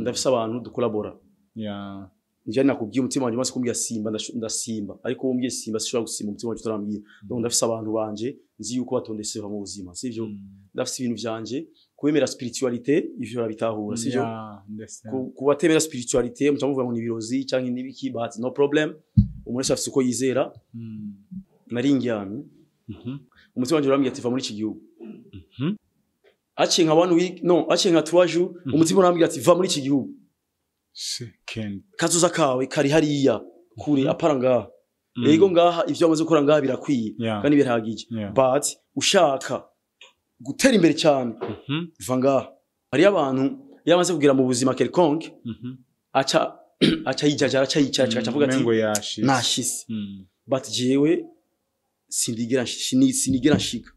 Ndafise abantu dukolabora. Njye nakubwiye, umutima wanje umaze kumbwira simba, ndasimba, ariko wowe umbwiye simba, sishobora gusimba umutima wanje utarambwira. Donc ndafise abantu banje nzi yuko batondeseva mu buzima, sivyo? Ndafise ibintu vyanje kubemera spiritualité, ivyo barabitahura, sivyo? Yeah, understand. Ku batemera spiritualité, muca muvuga ngo ni ibirozi canke n'ibiki, but no problem, umuntu wese afise uko yizera. Nari ndyamye, umutima wanje urambwira ati: "Va muri iki gihugu." Aciye nka one week, no, aciye nka 3 jours, umutima urambwira ati: "Va muri iki gihugu." Second. Kazoza kawe kari hariya kure, apara ngaha. Ego, ngaha ivyo wamaze gukora ngaha birakwiye kandi birahagije, but ushaka gutera imbere cyane, va ngaha. Hariyo abantu iyo amaze kugera mu buzima quelconque, aca yijajara, aca yicara, aca avuga ati: Umengo yashitse. "Nashise." But jewe sinigera nshika,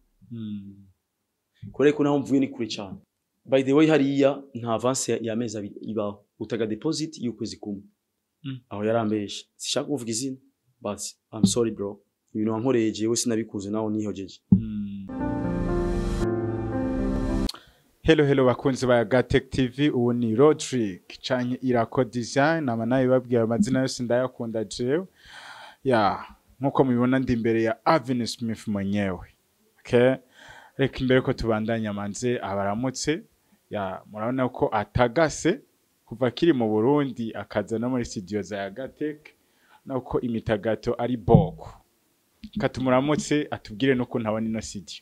kubera ko naho mvuye ni kure cyane. By the way, hariya nta avance y'amezi 2 ibaho, utaga deposit y'ukwezi kumwe. Aho yarambeshe, sishaka kuvuga izina, but I'm sorry bro, ibintu wankoreye jewe sinabikuze, naho nihojeje. Hello, hello bakunzi ba Gatech TV, ubu ni Rodrick canke Irako Design, nama nabibabwira, amazina yose ndayakunda jewe. Ya, nkuko mubibona ndi imbere ya Alvin Smith mwenyewe. Okay? Reka imbere ko tubandanya manze abaramutse. Ya, murabona ko atagase kuva akiri mu Burundi akaza no muri studio za Gatech, nuko imitagato ari boko. Katumuramutse atubwire n'ukuntu abona ino studio.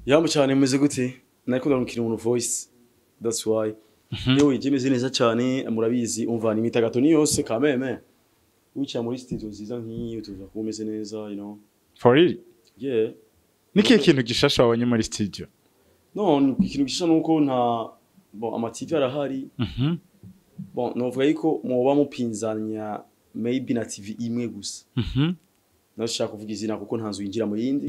Yambo cyane, mumeze gute? Nariko ndarungikira umuntu voice, that's why. Yewe, je meze neza cyane, murabizi. Umva, ni imitagato ni yose kameme, wicaye muri studio nziza nk'iyi utuza kuba umeze neza. For real? Yeah. Nikihe kintu gishasha wabonye muri studio? No, ikintu gishasha nuko nta, bon, ama TV arahari. Bon, novuga yuko mwoba mupinzanya maybe na TV imwe gusa. Nashaka kuvuga izina kuko nta nzu yinjira mu yindi.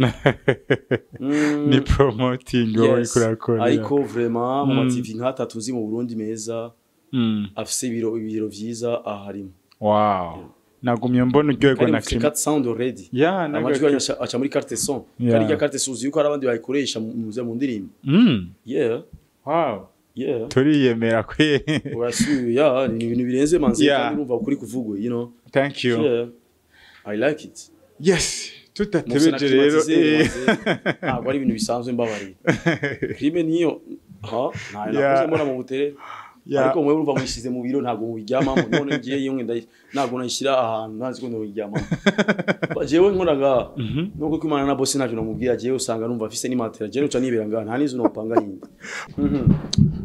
Ni promoting wowe Yes. uriko urakora. Ariko vraiment mu ma TV nk'atatu nzi mu Burundi meza, afise ibiro vyiza, aharimo. Wow, nagumye mbona uryoherwa Kandi na mufise clima. carte sound already. Amajwi yanyu aca muri carte son. Kandi irya carte son, uzi yuko hari abandi bayikoresha mu ndirimbo. Yeah. Wow. Yeah. Turiyemera kwe. Urasuye ya, ni ibintu birenze manzi. Kandi urumva ukuri kuvugwe. Thank you. Yeah, I like it. Yes. Mufise na Tutatebeje rero. climatiseur, manze. Ntabwo ari ibintu bisanzwe, mbabariye. Crime niyo ha ntayo nakoze mbona mu butere. Ariko mwe urumva mwishize mu biro, ntabwo mubiryamamo. None ngiye yimwe ntabwo nayishyira ahantu ntazi ko ndabiryamamo. Jewe nkora ngaha, nuko ko Imana na boss ntacyo namubwira. Jewe usanga numva afise n'imatera, jewe uca nibera ngaha, nta n'inzu nopanga yindi.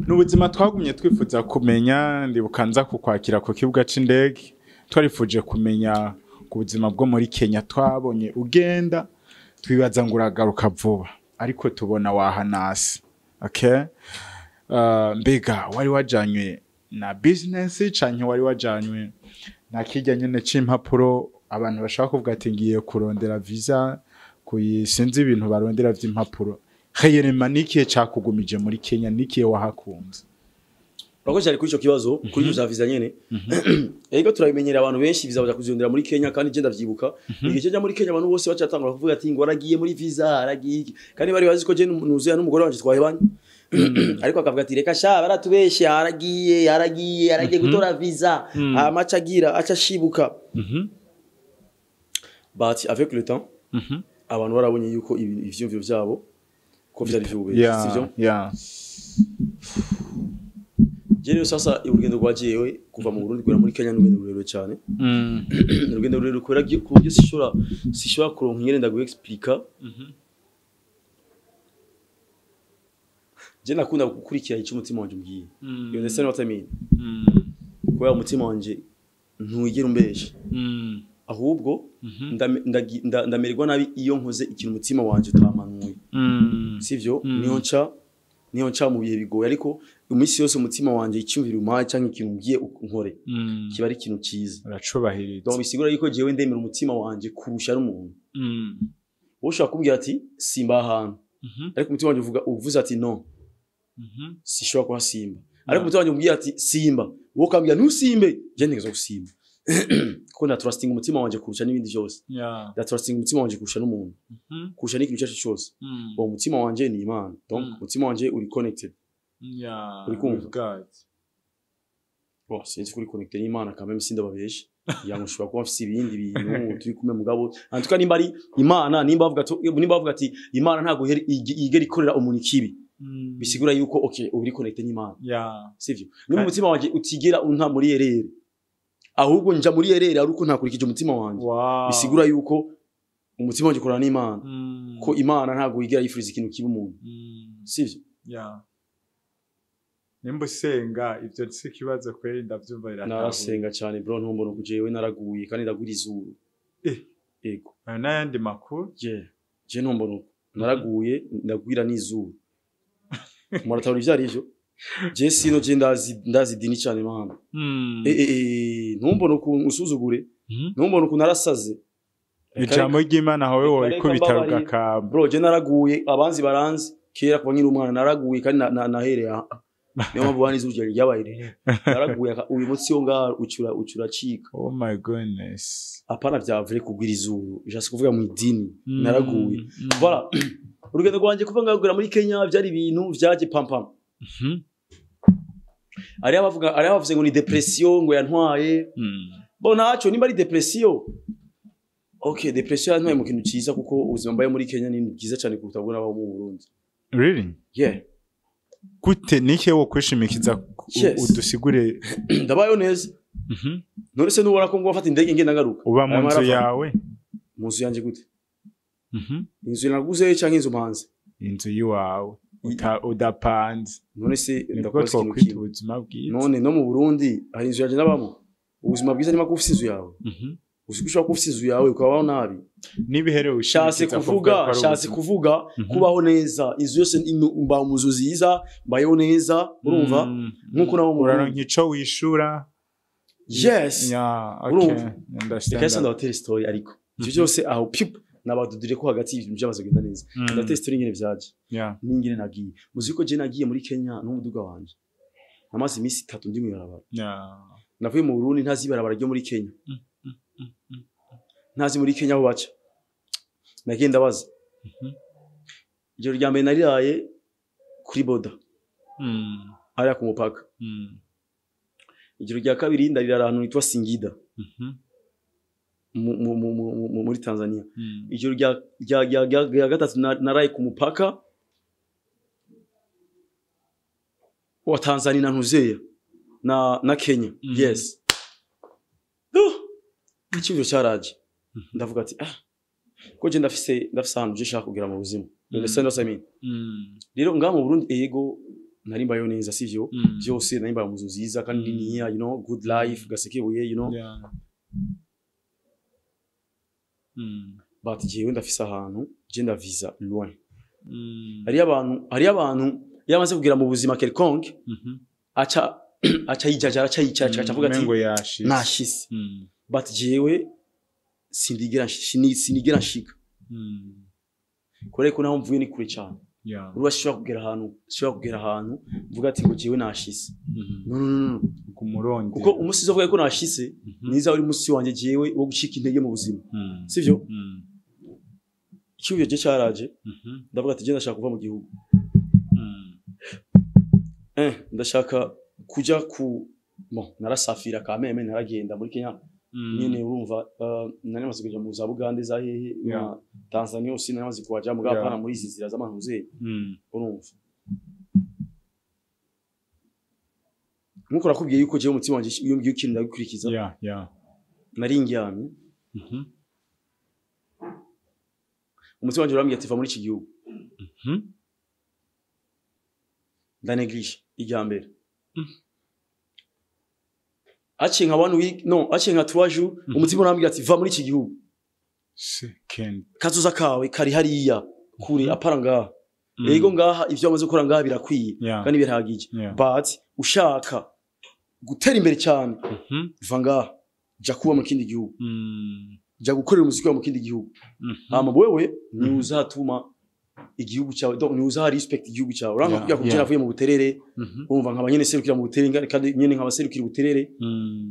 Ni ubuzima twagumye twifuza kumenya. Ndibuka nza kukwakira ku kibuga c'indege, twarifuje kumenya ku buzima bwo muri Kenya. Twabonye ugenda, twibaza ngo uragaruka vuba, ariko tubona wahanasi. Okay, mbega wari wajanywe na business canke wari wajanywe na kirya nyene c'impapuro? Abantu bashaka kuvuga ati ngiye kurondera visa, kuyisinzi ibintu barondera vy'impapuro. Réellement nikihe cakugumije muri Kenya? Nikihe wahakunze? Urakoze cyane kuri icyo kibazo, kuri ibyo vya visa nyene. Ego, turabimenyera, abantu benshi visa baja kuzirondera muri Kenya. Kandi je ndavyibuka igihe njya muri Kenya, abantu bose bacatangura kuvuga ati ngo aragiye muri visa, aragiye iki. Kandi bari bazi ko je nuzuye n'umugore wanje twahebanye, ariko akavuga ati: "Reka sha, baratubeshe, aragiye, aragiye, aragiye gutora visa." Hama aca agira aca ashibuka. But avec le temps, abantu barabonye yuko ivyumviro vyabo ko vyari vyububeshi, sivyo? Yeah. Je rero sasa, urugendo rwa jewe kuva mu Burundi kugera muri Kenya ni urugendo rurerure cyane. Ni urugendo rurerure kubera ku buryo sishobora kuronka ingene ndagu explica. Je nakunda gukurikira icyo umutima wanje umbwiye. You understand what I mean? Kubera umutima wanje ntuwigera umbesha. Ahubwo ndamererwa nabi iyo nkoze ikintu umutima wanje utamanuye, sivyo? Niho nca mu bihe bigoye, ariko iminsi yose umutima wanje icyumviro umpaye cyangwa ikintu umbwiye nkore kiba ari ikintu cyiza. Uracubahiriza. Donc bisigura yuko jewe ndemera umutima wanje kurusha n'umuntu. Wowe ushobora kumbwira ati simba ahantu, ariko umutima wanje uvuga, uvuze ati no, sishobora kuhasimba. Ariko umutima wanje umbwira ati simba, wowe ukambwira ntusimbe, je ntegerezwa gusimba kuko nda trusting umutima wanje kurusha n'ibindi byose. Nda trusting umutima wanje kurusha n'umuntu, kurusha n'ikintu icyo ari cyo cyose. Uwo mutima wanje ni Imana. Donc umutima wanje uri connected. Uri kumva? With God. Bon, sinzi kuri connecté n'Imana quand même, sindababesha. Kugira ngo nshobora kuba mfise ibindi bintu turi kumwe, mugabo en tout cas nimba ari Imana, nimba bavuga ati Imana ntabwo yigera ikorera umuntu ikibi, bisigura yuko okay, uba uri connecté n'Imana, sivyo? Niba umutima wanje utigera unta muri erreur, ahubwo nja muri erreur ari uko ntakurikije umutima wanje, bisigura yuko umutima wanje ukorana n'Imana, ko Imana ntabwo yigera yifuriza ikintu kibi umuntu, sivyo? Yeah. Nimba usenga, ivyo si ikibazo kweri, ndavyumva, biratahura. Narasenga cyane bro, ntumbona uko jewe naraguye kandi ndagura izuru. Ego. Ayo n'ayandi makuru. Je ntumbona uko naraguye, ndagwira n'izuru, muratahura ivyo ari vyo. Je sino je ndazi idini cyane mana. Ntumbona ukuntu usuzugure, ntumbona ukuntu narasaze. Ijambo ry'Imana hawe Reka, worikubita reka mbabarire. rugakamba. Bro, je naraguye, abanzi baranzi kera kuva nkiri umwana naraguye kandi nahereye aha, niyo mpamvu bana izuru ryanjye ryabaye rinini. Naraguye uyu mutsi wo ngaha ucura ucika. Oh my goodness. Apana vya vrai kugwira izuru, bishatse kuvuga mu idini naraguye. Voilà, urugendo rwanjye kuva ngagura muri Kenya byari ibintu vyaje pampam. Hariho abavuze ngo ni dépression ngo yantwaye. Bo ntaco, nimba ari dépression, okay, dépression yantwaye mu kintu cyiza, kuko ubuzima mbaye muri Kenya ni bwiza cyane kuruta ubwo nabaho mu Burundi. Really? Yeah. Gute? Nike wo kwishimikiza Yes. udusigure? Ndabayeho neza. None se nubona ko ngo bafata indege ngenda ngaruka? Uba mu Aya nzu marafa. yawe? Mu nzu yanjye gute? Inzu naguze cyangwa inzu mpanze? Inzu y'iwawe udapanze. None se Nibwo ndakubaza ikintu twokwita kimwe. ubuzima bwiza. None no mu Burundi hari inzu yanjye nabamo. Ubuzima bwiza niba kuba ufise inzu yawe. Uzi ko ushobora kuba ufise inzu yawe ukabaho nabi. N'ibiherewe Shatse ushimikiza kuvuga, ko ari shatse ubuzima. kuvuga kubaho neza. Inzu yose mba mu nzu nziza, mbayeho neza, urumva? Nkuko nabo mu Uraronka Burundi. ico wishura. Yes. Yeah, okay. Urumva? Understand Reka that. ndabatera story, ariko ivyo byose aho pyup nabadudire ko hagati ibintu byamaze kugenda neza. Ndabatera story ingene vyaje n'ingene nagiye. Muzi ko je nagiye muri Kenya n'umuduga wanje. Namaze iminsi 3 ndi mw'ibarabara. Navuye mu Burundi ntazi ibarabara ryo muri Kenya. Ntazi muri Kenya aho baca. Nagiye ndabaza. Ijoro rya mbere nariraye kuri boda hariya ku mupaka. Ijoro rya kabiri ndarira ahantu hitwa Singida muri Tanzania. Ijoro rya gatatu naraye ku mupaka wa Tanzania na Ntuzeya na Kenya. Yes. Icyumviro cyaraje. Ndavuga ati ah, ko je ndafise ahantu je nshaka kugera mu buzima. You understand what I mean? Rero ngaha mu Burundi, ego, nari mbayeho neza, sivyo? Byose nari mbaye mu nzu nziza kandi niniya, good life, gasekebuye. But jewe ndafise ahantu je ndavisa loin. Hariyo abantu iyo amaze kugera mu buzima quelconque, aca yijajara, aca yicara, aca avuga ati Umengo yashitse. Nashise. But jewe sinigera nshika, kubera ko naho mvuye ni kure cyane. Uruba shobora kugera ahantu mvuga ati ngo jewe nashise. No, no, no, no. Kumurondi. Kuko umunsi uzovuga ko nashise, niza uri munsi wanje jewe wo gucika intege mu buzima, sivyo? Icyubyo je cyaraje, ndavuga ati je ndashaka kuva mu gihugu. Ndashaka kuja ku, bon, narasafira quand même, naragenda muri Kenya nyene, urumva, nari maze kuja mu za Bugande, za hehe, na Tanzania aussi nari maze kuhaja, mugabo apana muri izi nzira z'amantuze. Urumva, nkuko nakubwiye yuko jewe umutima wanje iyo mbwiye ikintu ndagikurikiza. Nari ndyamye, umutima wanje urambwira ati va muri iki gihugu. Ndaneglisha irya mbere. Aciye nka one week, no, aciye nka 3 jours, umutima urambwira ati va muri iki gihugu. Second. Kazoza kawe kari hariya kure, apara ngaha. Ego, ngaha ivyo wamaze gukora ngaha birakwiye kandi birahagije, but ushaka gutera imbere cyane, va ngaha, ja kuba mu kindi gihugu, ja gukorera umuziki wawe mu kindi gihugu. Hama wewe ni uzatuma igihugu cyawe, donc ni uzaha respect igihugu cyawe, uranga kugira kugira navuye mu Buterere. Urumva, nkaba nyene serukira mu Buterere, kandi nyene nkaba serukira Buterere,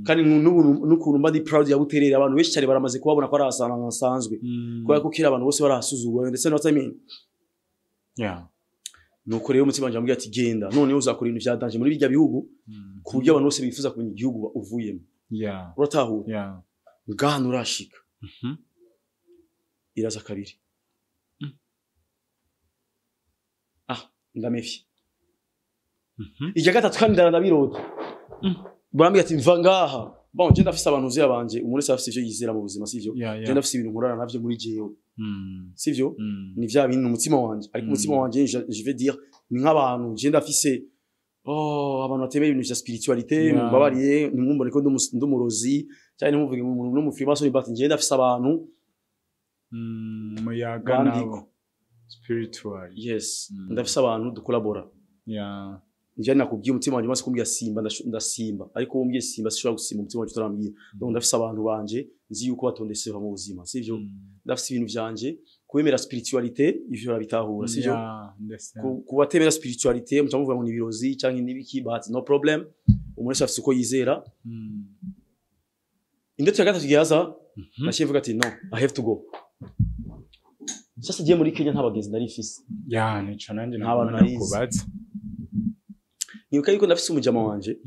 kandi n'ubu n'ukuntu mba ndi proud ya Buterere, abantu benshi cyane baramaze kubabona ko ari ahantu hasanzwe, kubera ko kera abantu bose barahasuzugura, ndetse no what I mean. Nuko rero umutima wanje wambwiye ati genda, noneho uzakora ibintu vya danger muri bijya bihugu, ku buryo abantu bose bifuza kumenya igihugu uvuyemo. Uratahura? Yeah. Ngaha nturashika. Iraza kabiri. Ah, ndamefye. Irya gatatu kandi ndarabirota. Barambwira ati mva ngaha. Bon, je ndafise abantu uzi abanje, umuntu wese afise ivyo yizera mu buzima, sivyo? Je ndafise ibintu nkorana navyo muri jewe, sivyo? Ni vya bintu umutima wanje, ariko umutima wanje, je vais dire, ni nk'abantu je ndafise, oh, abantu batemera ibintu vya spiritualité. Mubabariye, ntimwumbone ko ndumurozi cyangwa ntimuvuge ngo umuntu n'umufrimason, but je ndafise abantu Muyaga bandiko. nabo spiritual. Yes. Ndafise abantu dukolabora. Njye nakubwiye, umutima wanje umaze kumbwira simba, ndasimba, ariko wowe simba sishobora gusimba umutima wanje utarambwira. Donc ndafise abantu banje nzi yuko batondetse mu buzima, sivyo? Ndafise ibintu vyanje kubemera spiritualité, ivyo barabitahura, sivyo? Yeah, understand. Ku batemera spiritualité muca muvuga ngo ni ibirozi canke n'ibiki, but no problem, umuntu wese afise uko yizera. Indoto ya gatatu igihaza, naciye mvuga ati no, I have to go. Sasa giye muri Kenya, nta bagenzi nari mfise. Yeah, nico nanje Nta bantu nagomba narizi. kubaza. Nibuka yuko ndafise umujama wanje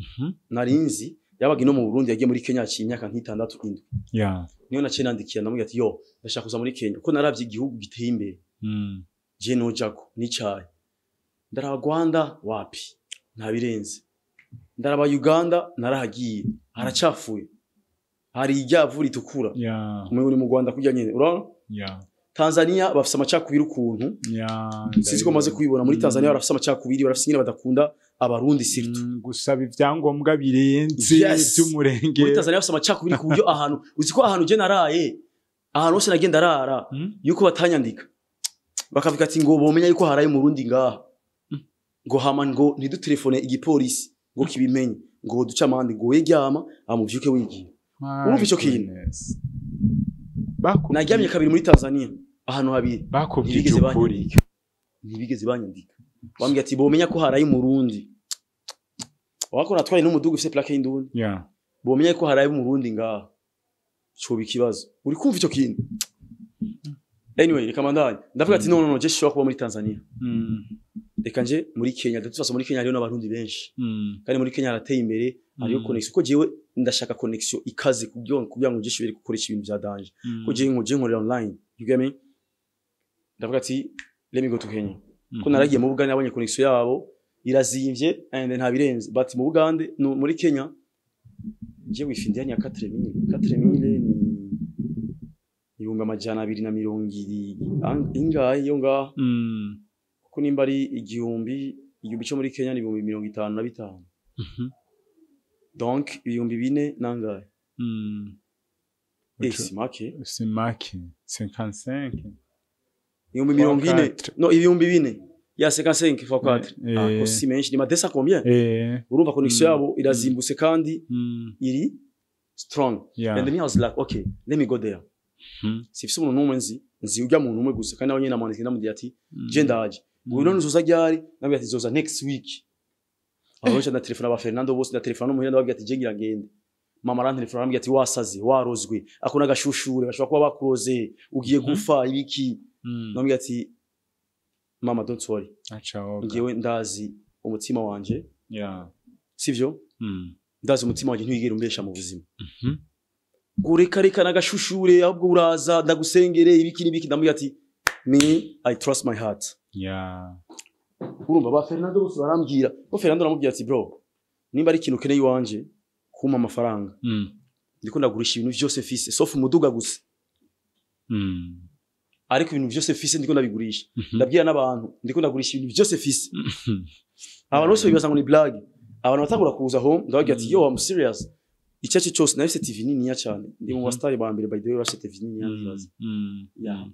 narinzi yabaga ino mu Burundi, yagiye muri Kenya haciye imyaka nk'itandatu, indwi. Niyo naciye nandikira, ndamubwira ati yo, ndashaka kuza muri Kenya kuko naravye igihugu giteye imbere. Je nojako nicaye ndaraba Rwanda, wapi, ntabirenze. Ndaraba Uganda, narahagiye, haracafuye, hari iryavu ritukura. Umengo ni mu Rwanda kurya nyene, urabona? Tanzania bafise amacakubiri ukuntu. Sinzi ko maze kubibona muri Tanzania, barafise amacakubiri, barafise nyine badakunda Abarundi surtout. Gusaba ibyangombwa birenze by'umurenge. Muri Tanzania bafise amacakubiri ku buryo ahantu, uzi ko ahantu je naraye, ahantu hose nagenda rara, yuko batanyandika, bakavuga ati ngo bomenya yuko haraye Murundi ngaha, ngo hama ngo ntidutelefone igipolisi ngo kibimenye, ngo duce amande, ngo weryama amuvyuke wigiye. My Urumva ico kintu? goodness. Naryamye kabiri muri Tanzania, ahantu habiri. Bakubwije Ntibigeze ukuri. banyandika, ntibigeze banyandika, bambwira ati bomenya ko haraye Umurundi, wako natwaye n'umudugu ufise plaque y'indundi. Bomenya ko haraye Umurundi ngaha, coba ikibazo. Uri kumva ico kintu? Anyway, reka mandanye. Ndavuga ati no, no, no, je shobora kuba muri Tanzania, reka nje muri Kenya. Ndetse muri Kenya hariyo n'Abarundi benshi, kandi muri Kenya harateye imbere, hariyo connexion, kuko jewe ndashaka connexion ikaze kugira ngo nje gukoresha ibintu vya danger, ko jewe nko nkorera online, you get me? Ndavuga ati let me go to Kenya, ko naragiye mu Bugande, nabonye connexion yabo irazimvye and nta birenze, but mu Bugande no, muri Kenya je wifi ndani ya 4000, 4000 ni 220,000 ingahe iyo ngaha? Kuko nimba ari igihumbi, igihumbi cyo muri Kenya ni 55,000. Donc 4000 nangahe? Eh, si make. Si make, 55. 40,000. Quatre. No, 4000 ya 55 fois 4. Ah, ko si menshi, ni madesa combien? Urumva connexion yabo irazimbutse kandi iri strong. And then I was like, okay, let me go there. Sifise umuntu n'umwe nzi, nzi ujya muntu umwe gusa, kandi nawe nyine namwandikira, ndamubwira ati je ndaje. Ubu none uzoza ryari? Nabwira ati zoza next week. Aho nca ndatelefona ba Fernando bose, ndatelefona n'umuhira, ndababwira ati je ngira ngende. Mama arantelefona, arambwira ati wasaze, warozwe, ako n'agashushure, bashobora kuba bakuroze, ugiye gufa ibiki. Ndamubwira ati mama, don't worry. Aca woga. Ngewe ndazi umutima wanje, sivyo? Ndazi umutima wanje ntiwigera umbesha mu buzima. Ngo reka reka n'agashushure, ahubwo uraza ndagusengere ibiki n'ibiki. Ndamubwira ati me, I trust my heart. Urumva ba Fernando bose barambwira bo, Fernando aramubwira ati bro, nimba ari ikintu ukeneye iwanje, kumpa amafaranga, ndiko ndagurisha ibintu vyose fise sauf umuduga gusa, ariko ibintu vyose fise ndiko ndabigurisha. Ndabwira n'abantu ndiko ndagurisha ibintu vyose fise. Abantu bose bibaza ngo ni blague. Abantu batangura kuza home, ndababwira ati yo, I'm serious, icyo aricyo cyose. Nafise TV niniya cyane, ndi mu basitari ba mbere by the way bafise TV niniya, ndibaza. Yeah.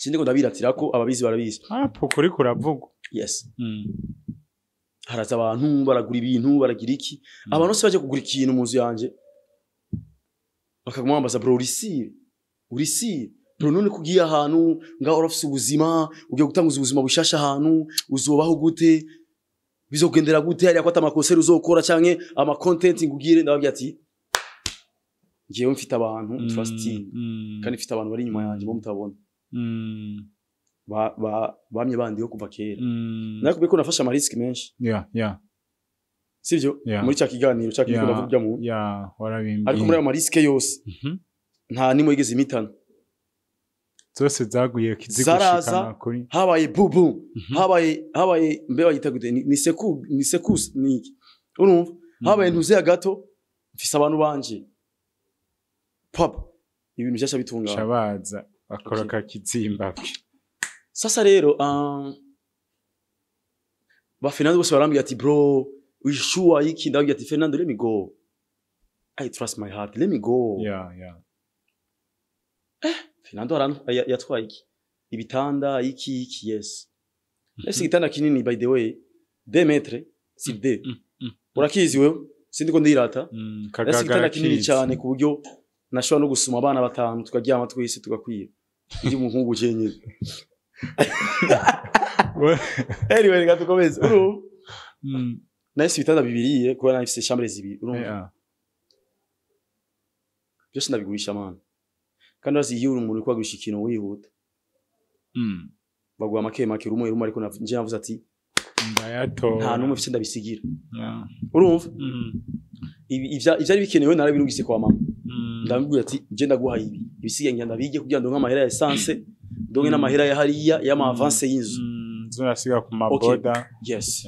Sindi ngo ndabiratira ko ababizi barabizi. Hapo kuri kuravugwa. Yes. Haraza abantu baragura ibintu, baragira iki. Abantu bose baje kugura ikintu mu nzu yanje bakaguma bambaza bro, urisire, urisire bro, none kugiye ahantu ngaho urafise ubuzima, ugiye gutanguza ubuzima bushasha ahantu, uzobaho gute, bizogendera gute hariya, ko ata amakoseri uzokora canke ama content ngugire? Ndababwira ati ngewe mfite abantu trusting, kandi mfite abantu bari inyuma yanjye bo mutabona. Bamye bandiho kuva kera. Nakubwiye ko nafashe ama risques menshi. Sivyo? Yeah. Muri cya kiganiro cya kintu ndavuga mu Yeah, warabimbwiye. Ariko muri ayo ma risques yose, nta nimwe yigeze imitana. Zose zaguye Zaraza. kizigushikana kuri Habaye bubu, habaye mbe bayita gute, ni seku, ni sekus, ni iki? Urumva, habaye ntuzeya gato, mfise abantu banje, pap, ibintu byasha bitungana. Shabaza bakora ka Kizimbabwe. Sasa rero, ba Fernando bose barambwira ati: "Bro, sure iki?" Ndababwira ati: "Fernando, let me go. I trust my heart, let me go." Fernando yatwaye iki, ibitanda, iki iki, yes. Ese igitanda kinini, by the way, 2 mètres sur 2. Urakizi wewe, sindi ko ndirata. Ese Kagagara igitanda kinini kizi. cyane, ku buryo nashobora no gusuma abana batanu tukaryama twese tugakwira, ndi umuhungu jenyine. Anyway, reka dukomeze. Urumva, nahise ibitanda bibiriye kubera nahise chambre zibiri, urumva, byose ndabigurisha, man. Kandi urazi, iyo uri umuntu uri kwagurisha ikintu wihuta, baguha make make, rumwe rumwe. Ariko nje navuze ati Ndayatora. nta n'umwe mfise ndabisigira. Urumva, ivyari bikenewe narabirungise kwa mama. Ndamubwira ati: "Nje ndaguha ibi, ibisigaye ngenda ndabige kugira ngo amahera ya essence, ndonke n'amahera ya hariya y'ama avance y'inzu." Zurasiga ku maboda. Yes.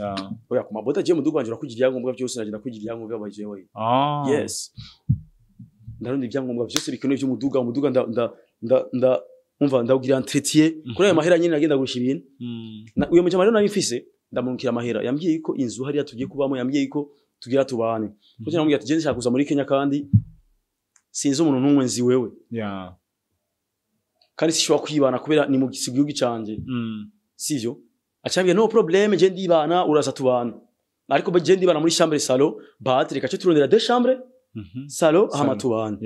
Oya, ku maboda je mudugu wanje urakugira ibyangombwa byose, nagenda kugira ibyangombwa by the way. Yes, ndarundi ibyangombwa byose bikenewe by'umuduga. Umuduga nda nda nda nda umva, ndawugira entretien kuri ayo mahera nyine nagenda gurisha ibintu. Uyo mujama rero nari mfise, ndamurungikira amahera. Yambwiye ko inzu hariya tugiye kubamo, yambwiye ko tugira tubane, kuko namubwiye ati: "Je nshaka kuza muri Kenya kandi sinzi umuntu n'umwe, nzi wewe, kandi sishobora kwibana kubera ni mu gihugu canje, sivyo?" Acambwiye: "No problème, je ndibana, uraza tubana, ariko je ndibana muri chambre salon, but reka cyo turondera deux chambres salon, hama Salon. tubane."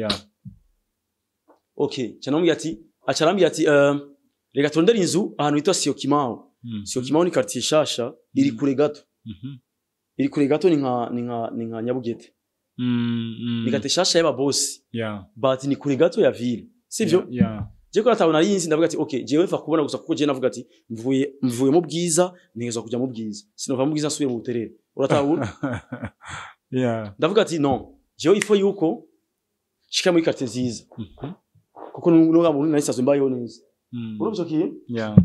Okay, cyane ati, acarambwira ati: "Reka turondere inzu ahantu hitwa Syokimau." Syokimau ni quartier shasha, iri kure gato. Iri kure gato, ni nka Nyabugete. Ni quartier shasha y'aba boss, but ni kure gato ya ville, sivyo? Yeah. Je ko natabona ari inzi, ndavuga ati: "Okay, jewe mfa kubona gusa," kuko je navuga ati mvuye mu bwiza, ntegezwa kuja mu bwiza, sinova mu bwiza nsubiye mu buterere, uratabona? Yeah. Ndavuga ati: "No, jewe ifo yuko shika muri quartier nziza, kuko n'ubu muntu nari nsanzwe mbayeho neza." Urumva ico kintu? Yeah.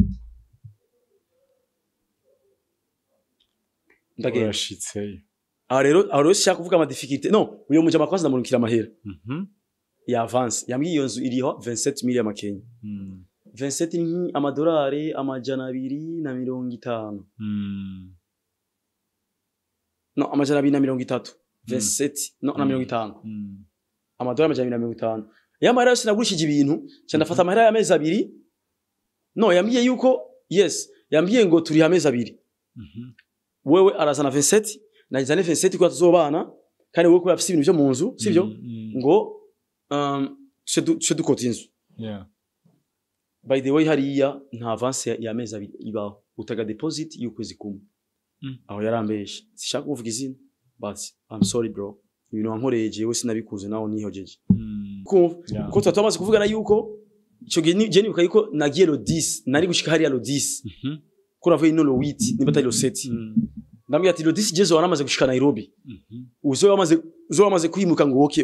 Ndagenda. Urashitseyo. Aho rero sishaka kuvuga ama difficulté. No uyo mujama kwanza ndamurungikira amahera ya avance. Yambwiye iyo nzu iriho 27 mille y'amakenya. 27 ni amadolari 250. No, 230. 27, no, na 50. Amadolari 250. Y'amahera yose nagurishije ibintu, nca ndafata amahera y'amezi 2. No, yambwiye yuko, yes, yambwiye ngo turi amezi 2. Wewe arazana 27, nazane 27 kwa tuzobana, kandi wewe kubera afise ibintu byo mu nzu, sivyo? Ngo tuce dukota inzu. By the way, hariya nta avance y'amezi 2 ibaho, utaga deposit y'ukwezi kumwe. Aho yarambeshe, sishaka kuvuga izina, but I'm sorry bro, ibintu wankoreye jewe sinabikuze, naho nihojeje. Kumva, ko tuba tumaze kuvugana yuko ico gihe je nibuka yuko nagiye le 10, nari gushika hariya le 10, ko navuye ino le 8, niba atari le 7. Ndambwira ati: "Le 10 jezo waramaze gushika Nairobi, uzo wamaze kwimuka." Ngo okay,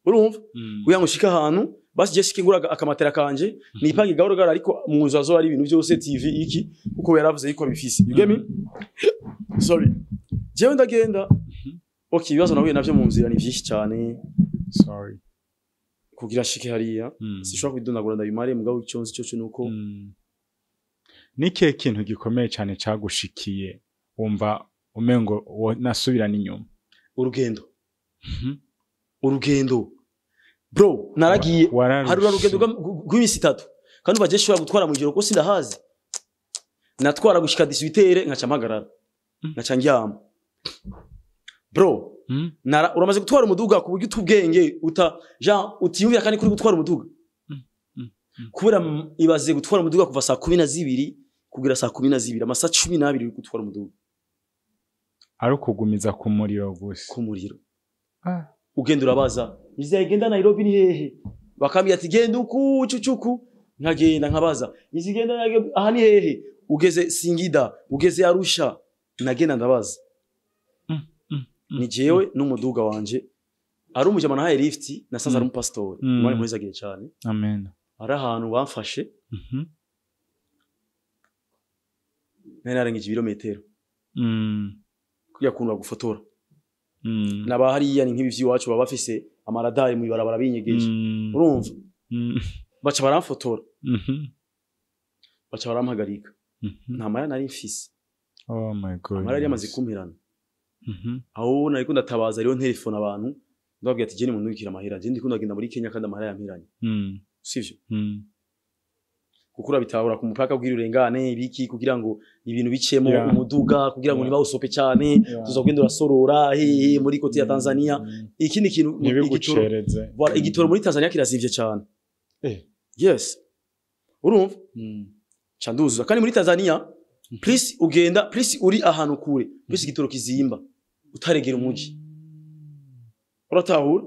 urumva, kugira ngo ushike ahantu, basi je shike ngura akamatera kanje, nipange gahoro gahoro, ariko mu nzu azo ari ibintu byose, TV iki, kuko yaravuze yuko abifise. You get me? Sorry, jewe ndagenda. Okay, ibibazo nahuye navyo mu nzira ni vyinshi cyane Sorry. kugira shike hariya. Sishobora kubidondagura ndabimare, mugabo icyo nzi cyo nuko Ni ikihe kintu gikomeye cyane cagushikiye wumva umengo nasubirana inyuma? Urugendo. Urugendo, bro, naragiye. Wararushe. Hari urugendo rw'iminsi 3, kandi uba je shobora gutwara mu ijoro kuko sindahazi. Natwara gushika 18h, nkaca mpagarara, nkaca ndyama, bro. Uramaze gutwara umuduga ku buryo utubwenge uta Jean utiyumvira kandi kuri gutwara umuduga. Kubera ibaze gutwara umuduga kuva saa 12 kugera saa 12, amasaha 12 uri gutwara umuduga. Ari ukugumiza ku muriro gusa. Ku muriro. Ugenda urabaza: "Nzira igenda Nairobi ni hehe?" Bakambwira ati: "Genda uku cucuku." Nkagenda nkabaza izigenda aha ni hehe, ugeze Singida, ugeze Arusha, nagenda ndabaza. Ni jewe n'umuduga wanje ari umujama nahaye lift, nasanze ari umupasitori. Imana imuhezagiye cyane. Amen. Ari ahantu bamfashe. Nari narengeje ibirometero. Kugira kuntu bagufotora. Naba hariya ni nk'ibi vy'iwacu baba bafise amaradari mu ibarabara binyegeje. Urumva? Baca baramfotora. Baca barampagarika. Nta mara nari mfise. Oh my god. Amara yari yamaze kumperana. Aho nariko ndatabaza rero ntelefone abantu ndababwira ati je ni muntu amahera, je ndiko ndagenda muri Kenya kandi amahera yamperanye. Sivyo? Kuko urabitahura ku mupaka kugira urengane ibiki kugira ngo ibintu bicemo umuduga kugira ngo ntibawusope cyane, tuzogenda urasorora hehe muri kote ya Tanzania. Ikindi kintu igitoro muri Tanzania kirazimvye cyane. Yes. Urumva? Canduzuza kandi muri Tanzania please ugenda please uri ahantu kure please igitoro kizimba utaregera umuji. Uratahura?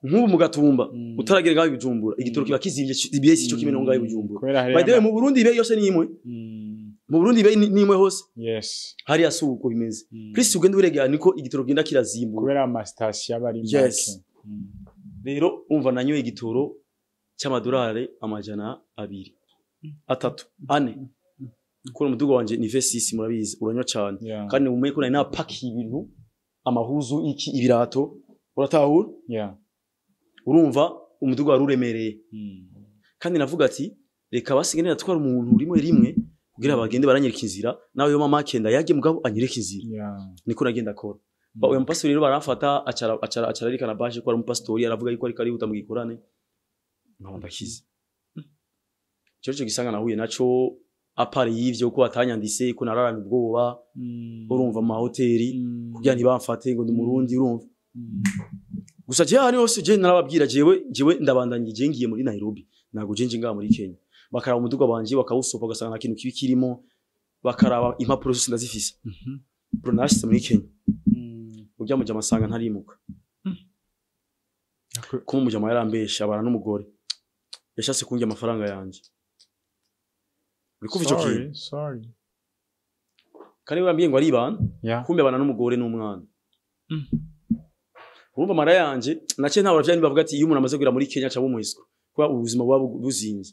Nk'ubu mu Gatumba utaragera ngaho Bujumbura igitoro kiba kizimvye ibesi cyo kimwe ngaho Bujumbura. By the way mu Burundi ibe yose ni imwe. Mu Burundi ibe ni imwe hose. Yes. Hari asuko bimeze. Please ugenda uregera niko igitoro genda kirazimbura. Kubera ama station abari make. Yes. Rero umva nanyoye igitoro cy'amadolari 200, 3, 4. Kuko umudugo wanje ni V6 murabizi uranywa cyane. Kandi umenye ko nari napakiye ibintu amahuzu iki ibirato uratahura? Urumva umudugo wari uremereye. Kandi navuga ati reka basigene natwara umuntu rimwe rimwe kugira bagende baranyereka inzira, nawe yo mama kenda yaje mugabo anyereka inzira. Niko nagenda akora. Uyo mupastori rero baramfata acara acara acararikana baje ko ari umupastori aravuga yuko ariko arihuta mu gikorane. Nkaba ndakize. Cyo gisanga nahuye naco apari y'ivyo ko atanyandise ko nararana ubwoba. Urumva mu hoteli kugira ntibamfate ngo ndi Murundi urumva. Gusa je hari hose je narababwira jewe ndabandanye je ngiye muri Nairobi nago je nje ngaha muri Kenya. Bakaraba umuduga banje bakawusopa ugasanga nta kintu kibi kirimo, bakaraba impapuro zose ndazifise. Bro nashitse muri Kenya. Urya mujama asanga ntarimuka. Kuma mujama yarambesha abana n'umugore. Yashatse kunjya amafaranga yanje. Uri kuva ico kintu? Sorry. Kandi bambwiye ngo aribana, kumbe abana n'umugore n'umwana. Urumva mara yanje nace nta baravya bavuga ati iyo umuntu amaze kugera muri Kenya aca bumuhiswa kuba ubuzima buba buzinze.